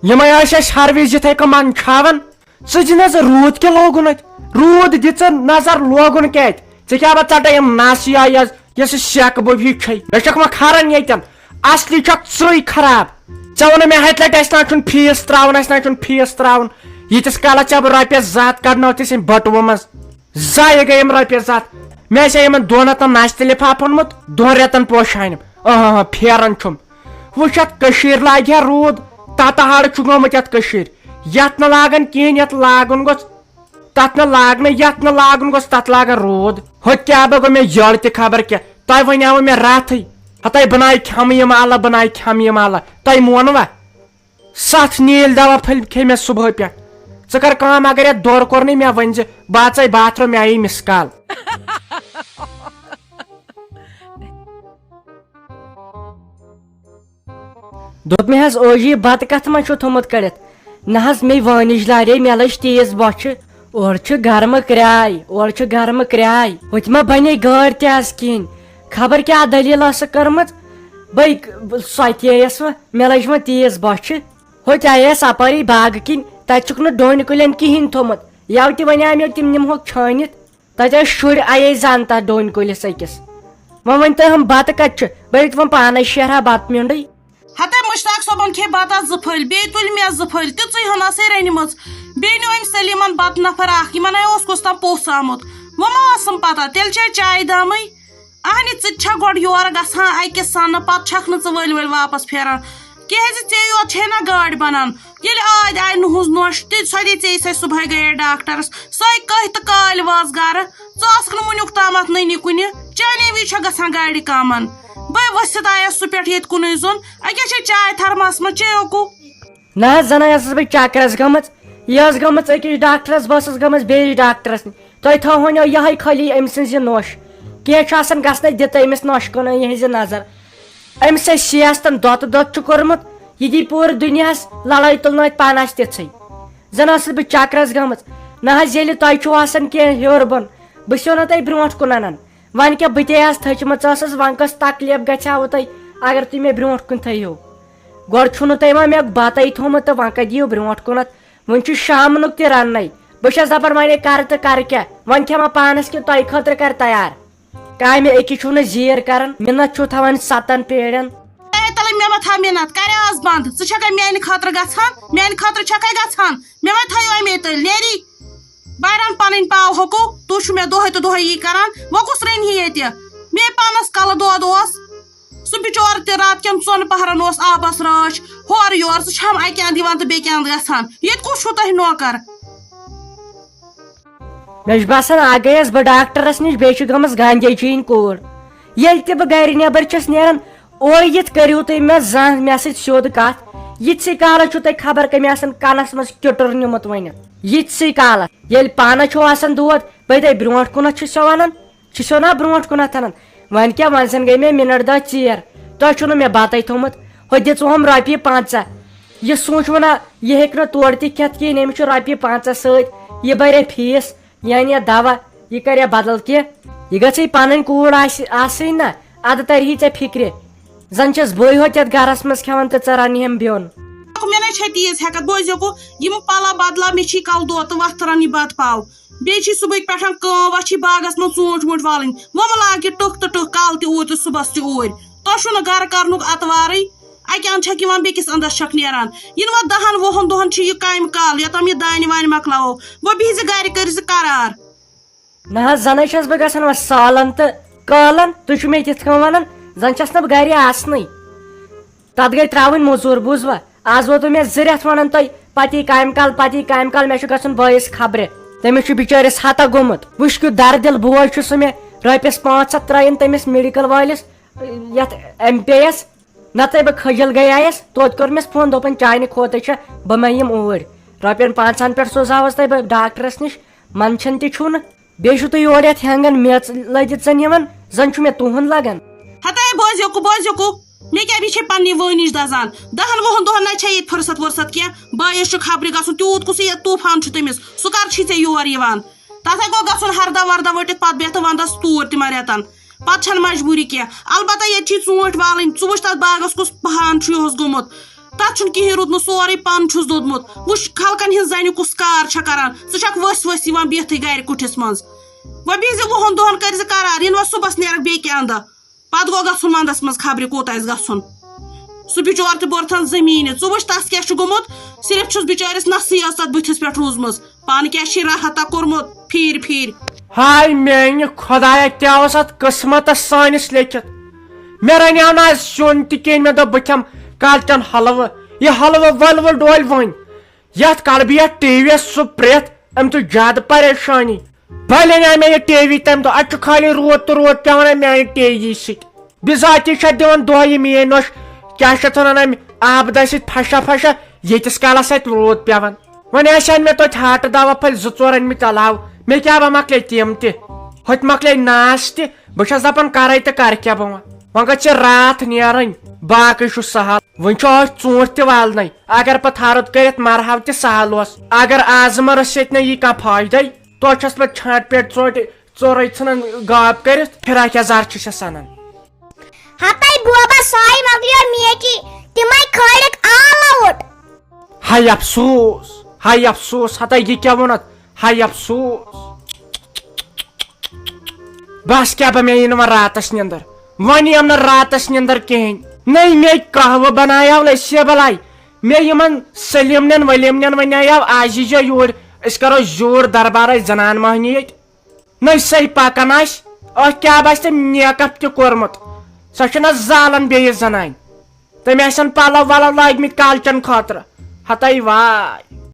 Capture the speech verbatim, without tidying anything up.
یِمے ٲسۍ اَسہِ ہر وِزِ یِتھَے کٔنۍ منٛدچھاوان۔ ژٕ دِ نظر، روٗد کیٛاہ لوگُن اَتہِ؟ روٗد دِ ژٕ نظر، لوگُن کیٛاہ اَتہِ؟ ژےٚ کیٛاہ بہٕ ژَٹے یِم نَس یا یۄس، یۄس یہِ سٮ۪کھ بوٚبہِج چھے؟ مےٚ چھَکھ وۄنۍ کھَران ییٚتٮ۪ن۔ اَصلی چھَکھ ژٕے خراب۔ ژےٚ ووٚنُے مےٚ ہَتہِ لَٹہِ، اَسہِ نہ چھُنہٕ فیٖس ترٛاوُن، اَسہِ نہ چھُنہٕ فیٖس ترٛاوُن۔ ییٖتِس کالَس ژےٚ بہٕ رۄپیَس زٕ ہَتھ کَڑناو ژےٚ سٕنٛدِ بٔٹوٕ منٛز۔ ضایع گٔے یِم رۄپیَس زٕ ہَتھ۔ مےٚ آسہِ ہا یِمَن دۄن ہَتَن نَستہِ لِفاف اوٚنمُت، دۄن رٮ۪تَن پوشہٕ ہانٮ۪م۔ آہا، پھیران چھُم۔ وٕچھ اَتھ کٔشیٖرِ لاگہِ ہا روٗد، تَتہٕ ہاڑٕ چھُ گوٚمُت یَتھ کٔشیٖرِ۔ یَتھ نہٕ لاگان کِہیٖنۍ، یَتھ لاگُن گوٚژھ، تَتھ نہٕ لاگنَے، یَتھ نہٕ لاگُن گوٚژھ، تَتھ لاگان روٗد۔ ہُتہِ کیٛاہ بہٕ گوٚو مےٚ یٔڑ تہِ خبر کیٛاہ۔ تۄہہِ وَنیٛاوٕ مےٚ راتھٕے، ہَتَے بہٕ نَے کھٮ۪مہٕ یِم آلہٕ، بہٕ نَے کھٮ۪مہٕ یِم آلہٕ۔ تۄہہِ مونوا؟ ستھ نیٖلۍ دوا پھٔلۍ کھے مےٚ صبحٲے پٮ۪ٹھ۔ ژٕ کر کٲم، اگر یتھ دورٕ کوٚر نَے مےٚ ؤنۍ زِ، بہٕ اژے باتھ روم، مےٚ آیی مِس کال۔ دوٚپ مےٚ حظ، اوجی، بتہٕ کتھ منٛز چھُ تھوٚمُت کٔڑِتھ؟ نہ حظ، مے وٲنِج لارے، مےٚ لٔج تیز بۄچھِ۔ اورٕ چھِ گرمہٕ کرٛاے، اورٕ چھِ گرمہٕ کرٛاے۔ ہُتہِ ما بنے گٲڑۍ تہِ آز کِہیٖنۍ۔ خبر کیٛاہ دٔلیٖل ٲسٕکھ کٔرمٕژ۔ بٔے سۄ تہِ آیس وۄنۍ، مےٚ لٔج وۄنۍ تیز بۄچھِ۔ ہُتہِ آیس اپٲری باغہٕ کِنۍ، تتہِ چھُکھ نہٕ ڈوٗنۍ کُلٮ۪ن کِہیٖنۍ تھوٚمُت۔ یوٕ تہِ ونے مےٚ، تِم نِمہوکھ چھٲنِتھ۔ تتہِ ٲسۍ شُرۍ آیے زن تتھ ڈوٗنۍ کُلِس أکِس۔ وۄنۍ ؤنۍ تو ہم، بتہٕ کتہِ چھُ؟ بہٕ ییٚتہِ وۄنۍ پانے شیرہا بتہٕ میوٚنڈٕے۔ ہتے مشتاق صٲبن کھے بتس زٕ پھٔلۍ، بیٚیہِ تُلۍ مےٚ زٕ پھٔلۍ، تِژٕے ہن ٲسے رٔنمٕژ۔ بیٚیہِ نیوٗ أمۍ سلیمن بتہٕ نفر اکھ، یِمن ہے اوس کُس تام پوٚژھ آمُت۔ وۄنۍ ما ٲسٕم پتہ، تیٚلہِ چے چایہِ دامٕے۔ اہنہِ، ژٕ تہِ چھکھ گۄڈٕ یورٕ گژھان اکہِ سنہٕ، پتہٕ چھکھ نہٕ ژٕ ؤلۍ ؤلۍ واپس پھیران۔ کیازِ ژےٚ یوت چھے نہ گٲڑۍ بنان؟ ییٚلہِ ٲدۍ آیہِ نُہٕنٛز نۄش، تہِ سۄ دے ژےٚ سۄے صبحٲے گٔیے ڈاکٹرس۔ سۄے کٔہۍ تہٕ کالہِ وٲژ گرٕ۔ ژٕ ٲسکھ نہٕ وُنیُک تامتھ نٔنی کُنہِ۔ چانے وِزِ چھےٚ گژھان گاڑِ کامن۔ بے ؤسِتھ آیس سُہ پٮ۪ٹھ ییٚتہِ کُنُے زوٚن۔ اکیاہ چھے چاے تھرماس منٛز، چیوکو؟ نہ حظ، زنہٕ ٲسٕس بہٕ چکرس گٔمٕژ۔ یہِ ٲس گٔمٕژ أکِس ڈاکٹرس، بہٕ ٲسٕس گٔمٕژ بیٚیِس ڈاکٹرس نِش۔ تۄہہِ تھٲوہونو یِہوٚے خٲلی أمۍ سٕنٛز یہِ نۄش۔ کینٛہہ چھُ آسان گژھنَے، دِ تہٕ أمِس نۄشہِ کُنَے یِہٕنٛز یہِ نظر۔ أمِس ٲسۍ سیاستن دۄتہٕ دۄتہٕ چھُ کوٚرمُت، یہِ دی پوٗرٕ دُنیاہَس لڑٲے تُلنٲوِتھ پانہٕ آسہِ تِژھٕے۔ زَن ٲسٕس بہٕ چکرس گٔمٕژ۔ نہ حظ، ییٚلہِ تۄہہِ چھُو آسان کینٛہہ ہیوٚر بۄن، بہٕ چھُسو نہ تۄہہِ برونٛٹھ کُن اَنان۔ وۄنۍ کیٛاہ، بہٕ تہِ آیس تھٔچمٕژ ٲسٕس، وۄنۍ کۄس تکلیف گژھِ ہاوٕ تۄہہِ، اگر تُہۍ مےٚ برونٛٹھ کُن تھٲیِو؟ گۄڈٕ چھُو نہٕ تۄہہِ وۄنۍ مےٚ بتَے تھوٚمُت تہٕ وۄنۍ کَتہِ دِیِو برونٛٹھ کُنَتھ؟ وۄنۍ چھُ شامنُک تہِ رننَے۔ بہٕ چھَس دَپان، وۄنۍ ہے کَرٕ تہٕ کَرٕ کیٛاہ؟ وۄنۍ کھٮ۪مہٕ پانَس کِنہٕ تۄہہِ خٲطرٕ کَرٕ تیار؟ کامہِ أکِس چھُو نہٕ زیٖر کَران، مِنت چھُو تھاوان سَتَن پیڑٮ۪ن۔ اے تَلے، مےٚ مہ تھاو مِنت، کَرے آز بنٛد۔ ژٕ چھَکھے میٛانہِ خٲطرٕ گژھان؟ میٛانہِ خٲطرٕ چھَکھے گژھان؟ مےٚ وۄنۍ تھٲیِو اَمے تٔلۍ، نیری۔ بہٕ رَنہٕ پَنٕنۍ پاو ہُکو، تُہۍ چھِو مےٚ دۄہَے تہٕ دۄہَے یی کَران، وۄنۍ کُس رَنہِ ییٚتہِ؟ مے پانَس کَلہٕ دود اوس۔ سُہ بِچور تہِ رات کٮ۪ن ژۄن پہرن اوس آبس رٲچھ، ہورٕ یورٕ، سُہ چھام اکہِ اندٕ یِوان تہٕ بیٚکہِ اندٕ گژھان۔ ییٚتہِ کُس چھُو تۄہہِ نوکر؟ مےٚ چھُ باسان، اکھ گٔیَس بہٕ ڈاکٹرس نِش، بیٚیہِ چھِ گٔمٕژ گاندھی جی یِنۍ کوٗر۔ ییٚلہِ تہِ بہٕ گرِ نٮ۪بر چھَس نیران، اورٕ یِتھ کٔرِو تُہۍ مےٚ زانٛہہ مےٚ سۭتۍ سیوٚد کتھ۔ یِتھسٕے کالس چھُو تۄہہِ خبر کٔمۍ آسان کنس منٛز کیُٹُر نیوٗمُت ؤنِتھ۔ یِتھسٕے کالس، ییٚلہِ پانس چھُو آسان دود، بہٕ تۄہہِ برونٛٹھ کُنتھ چھُسو ونان۔ چھُسو نا برونٛٹھ کُنتھ انان؟ وۄنۍ کیٛاہ، وۄنۍ زن گٔے مےٚ مِنٹ دہ ژیر، تۄہہِ چھُو نہٕ مےٚ بتَے تھوٚمُت۔ ہُہ دِژوہم رۄپیہِ پنٛژاہ۔ یہِ سوٗنٛچ ووٚنا، یہِ ہیٚکہِ نہٕ تورٕ تہِ کھٮ۪تھ کِہیٖنۍ، أمِس چھُ رۄپیہِ پنٛژاہ سۭتۍ، یہِ بَرِ فیٖس، یہِ اَنہِ بدل کینٛہہ، یہِ کَرِ بدل کینٛہہ۔ یہِ گٔژھٕے پنٕنۍ کوٗر آسہِ، آسٕنۍ نا، اَدٕ تَرِ ہی ژےٚ فِکرِ۔ زن چھَس بٕے ہوت یَتھ گرس منٛز کھٮ۪وان تہٕ ژٕ رَنہٕ ہٮ۪م بیوٚن۔ مےٚ نَے چھےٚ تیٖژ ہٮ۪کتھ، بوزیو گوٚو، یِم پَلو بدلاو، مےٚ چھی کَلہٕ دود تہٕ وَتھ رَنٕنۍ بَتہٕ پاو۔ بیٚیہِ چھِ صُبحٕکۍ پٮ۪ٹھ کٲم، وۄنۍ چھِ باغس منٛز ژوٗنٛٹھۍ ووٗنٛٹھۍ والٕنۍ۔ وۄنۍ مہ لاگ یہِ ٹٕکھ تہٕ ٹٕکھ، کالہٕ تہِ اوٗرۍ تہٕ صُبحس تہِ اوٗرۍ۔ تۄہہِ چھُو نہٕ گرٕ کرنُک اتوارٕے۔ اکہِ اندٕ چھکھ یِوان، بیٚکِس اندس چھکھ نیران۔ یِنہٕ وۄنۍ دہن وُہن دۄہن چھِ یہِ کامہِ کالہٕ، یوٚتام یہِ دانہِ وانہِ مۄکلاوو۔ وۄنۍ بِہزِ گرِ، کٔرزِ قرار۔ نہ حظ، زنٕے چھس بہٕ گژھان وۄنۍ سالن تہٕ کالن۔ تُہۍ چھِو مےٚ تِتھ کٔنۍ ونان، زن چھس نہٕ بہٕ گرِ آسنٕے۔ تتھ گٔے ترٛاوٕنۍ موٚزوٗر، بوٗزوا؟ آز ووتوٕ مےٚ زٕ رٮ۪تھ ونان تۄہہِ، پتہٕ یی کامہِ کال، پتہٕ یی کامہِ کال، مےٚ چھُ گژھُن بٲیِس خبرِ۔ تٔمِس چھُ بِچٲرِس ہتا گوٚمُت۔ وٕچھ کیُتھ دردِل بوے چھُ سُہ مےٚ۔ رۄپیس پانٛژھ ہتھ ترٛٲیِن تٔمِس میڈیکل وٲلِس، یتھ ایم پے یس۔ نتہٕ بہٕ کھٔجل گٔیایس، توتہِ کوٚر مےٚ فون، دوٚپُن، چانہِ کھوتہٕ چھےٚ، بہٕ مہ یِم اوٗرۍ۔ رۄپین پانٛژہن پٮ۪ٹھ سوزہاوس تۄہہِ بہٕ ڈاکٹرس نِش، منٛدچھان تہِ چھُو نہٕ۔ بیٚیہِ چھُو تُہۍ یورٕ یَتھ ہٮ۪نٛگَن میٚژ لٔدِتھ زَن یِوان، زَن چھُ مےٚ تُہُنٛد لَگان۔ ہتے بوزیوکو، بوزیوکو، مےٚ کیٛاہ، مےٚ چھے پننہِ وٲنِج دَزان۔ دَہَن وُہَن دۄہَن نَے چھے ییٚتہِ فُرصت وُرصت کینٛہہ۔ بٲیِس چھُ خبرِ گژھُن، تیوٗت کُس یہِ طوٗفان چھُ تٔمِس، سُہ کَر چھُے ژےٚ یور یِوان؟ تَتھ ہے گوٚو گژھُن ہردہ وردہ ؤٹِتھ، پَتہٕ بیٚہہ تہٕ وَندَس توٗرۍ تِمَن رٮ۪تَن۔ پَتہٕ چھَنہٕ مجبوٗری کینٛہہ۔ البتہ ییٚتہِ چھُے ژوٗنٛٹھۍ والٕنۍ، ژٕ وٕچھ تَتھ باغَس کُس پَہان چھُ یِہُس گوٚمُت۔ تتھ چھُنہٕ کِہیٖنۍ روٗدمُت، سورُے پن چھُس دوٚدمُت۔ وٕچھ خلقن ہِنٛز زنہِ کُس کار چھےٚ کران، ژٕ چھکھ ؤسۍ ؤسۍ یِوان بِہتھٕے گرِ کُٹھِس منٛز۔ وۄنۍ بِہزِ وُہن دۄہن کٔرزِ قرار، یِنہٕ وۄنۍ صُبحس نیرکھ بیٚیہِ کہِ اندٕ۔ پتہٕ گوٚو گژھُن ونٛدس منٛز خبرِ کوٚت آسہِ گژھُن۔ سُہ بِچور تہِ بوٚرتھن زٔمیٖنہِ۔ ژٕ وٕچھ تس کیٛاہ چھُ گوٚمُت، صرف چھُس بِچٲرِس نسٕے یٲژ تتھ بٕتھِس پٮ۪ٹھ روٗزمٕژ۔ پانہٕ کیٛاہ چھِ راحتا کوٚرمُت پھیٖرۍ پھیٖرۍ۔ ہاے میانہِ خۄدایا، کیٛاہ اوس اتھ قٕسمتس سٲنِس لیکھِتھ؟ مےٚ رنیٛاو نہٕ آز سیُن تہِ کِہیٖنۍ، مےٚ دوٚپ بہٕ کھٮ۪مہٕ کالچن حلوٕ۔ یہِ حلوٕ ولوٕ ڈولۍ وۄنۍ۔ یتھ کڑٕ بہٕ یتھ ٹی وی یس سُہ پرٛٮ۪تھ، أمۍ تُج زیادٕ پریشٲنی۔ بلے نہ مےٚ یہِ ٹی وی تمہِ دۄہ، اتہِ چھُ خٲلی روٗد تہٕ روٗد پٮ۪وان، امہِ میانہِ ٹی وی سۭتۍ۔ بِذٲتی چھِ اتہِ دِوان دۄہ یہِ میٲنۍ نۄش، کیٛاہ چھِ اتھ ونان، امہِ آبہٕ دانہِ سۭتۍ پھشا پھشا، ییٖتِس کالس اتہِ روٗد پٮ۪وان۔ وۄنۍ آسہِ ہن مےٚ توتہِ ہاٹہٕ دوا پھٔلۍ زٕ ژور أنمٕتۍ علاوٕ، مےٚ کیٛاہ، بہٕ مۄکلے تِم تہِ، ہوٚتہِ مۄکلے ناس تہِ۔ بہٕ چھس دپان کرے تہٕ کرٕ کیٛاہ بہٕ وۄنۍ؟ وۄنۍ گٔژھ ژےٚ راتھ نیرٕنۍ، باقٕے چھُ سہل۔ وۄنۍ چھُ أتھۍ ژوٗنٛٹھۍ تہِ والنَے۔ اگر پتہٕ ہرُد کٔرِتھ مرہو تہِ سہل اوس۔ اگر آزٕ مہ رٔسِتھ نہ یی کانٛہہ فٲیدَے، توتہِ چھَس پتہٕ چھانٛٹ پیٹہِ ژوٗنٛٹھۍ ژورَے ژھٕنان گاپ کٔرِتھ، فراق یزار چھُ چھَس اَنان۔ ہتَے بوبا، سۄے مۄکلیو میکی، تِمَے کھٲلِکھ all out۔ ہاے افسوس، ہاے افسوس، ہتا یہِ کیٛاہ ووٚنُتھ؟ ہاے افسوس۔ بس کیٛاہ، بہٕ مےٚ یی نہٕ وۄنۍ راتس نِندٕر، وۄنۍ یِم نہٕ راتس نِندٕر کِہیٖنۍ۔ نٔے مےٚ قہوٕ بنایو لٔسۍ بلاے، مےٚ یِمن سلیمنٮ۪ن ولیمنٮ۪ن ونیو آز ییٖزیو یوٗرۍ، أسۍ کرو زیوٗٹھ دربارے زنان مۄہنی ییٚتہِ۔ نٔے سۄے پکان آسہِ، أتھۍ کیٛاہ باسہِ تٔمۍ makeup تہِ کوٚرمُت، سۄ چھےٚ نہ زالان بیٚیِس زنانہِ۔ تٔمۍ آسن پلو ولو لٲگمٕتۍ کالچن خٲطرٕ۔ ہتاے واے۔